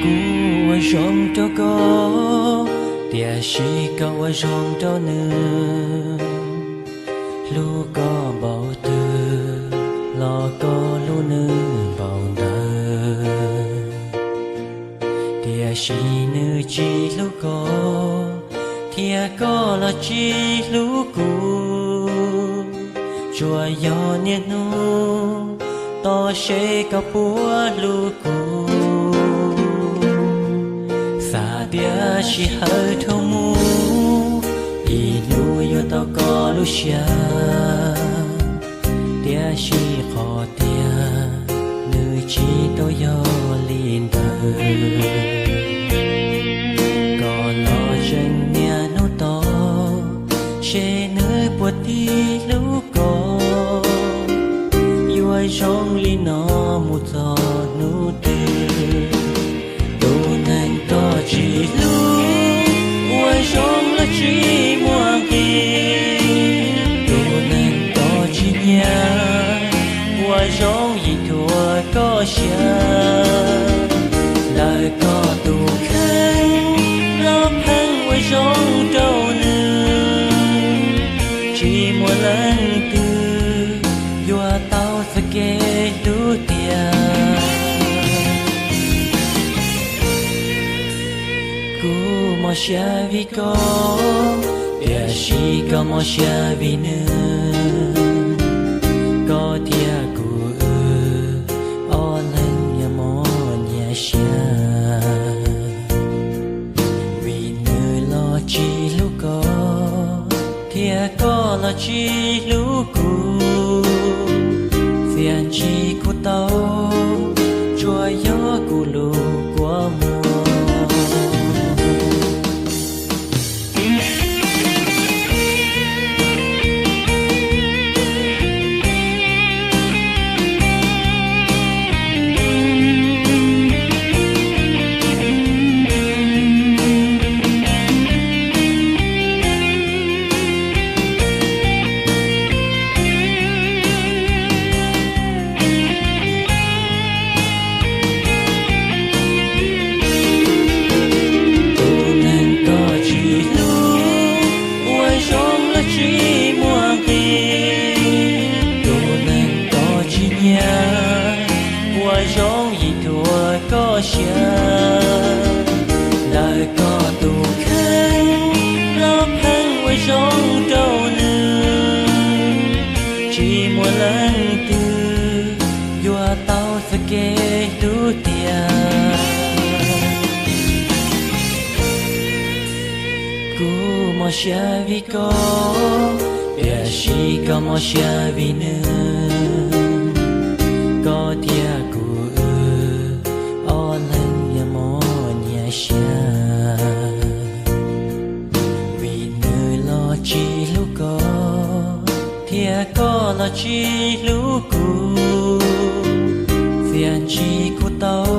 Kuv ua zoo rau koj, tiam sis koj ua zoo rau nws. Hlub koj npaum twg los koj hlub nws npaum ntawd. Tiam sis nws tsis hlub koj, thiab koj los tsis hlub kuv. Tsuas yog niaj hnub tos seb koj puas hlub kuv. Xav tias sij hawm dhau mus, ib hnub yuav tau koj lub siab. Tiam sis qhov tiag nws tsis tau yog li ntawd. Koj los tseem niaj hnub tos seb nws puas tig hlub koj. Yuav zoo li no mus txog hnub twg? Tus neeg koj tsis hlub, ua zoo los tsis muaj nqis. Tus neeg koj tsis nyiam, ua zoo yeej thuam koj siab. Lawv koj tus kheej los pheej ua zoo rau nws. Tsis muaj leej twg yuav tau txoj kev hlub tiag. Kuv mob siab vim koj, tiam sis koj mob siab vim nws. Koj thiab kuv wb ob leeg yuav mob nyias siab, vim nws los tsis hlub koj, thiab koj los tsis hlub kuv. Txiaj ntsig kuv tau, tsuas yog kuv lub kua muag. Tus neeg koj tsis hlub, ua zoo los tsis muaj nqis. Tus neeg koj tsis nyiam, ua zoo yeej thuam koj siab. Lawv koj tus kheej los pheej ua zoo rau nws. Tsis muaj leej twg yuav tau txoj kev hlub tiag. Kuv mob siab vim koj, tiam sis koj mob siab vim nws. Koj thiab kuv wb ob leeg yuav mob nyias siab, vim nws los tsis hlub koj, thiab koj los tsis hlub kuv. Txiaj ntsig kuv tau,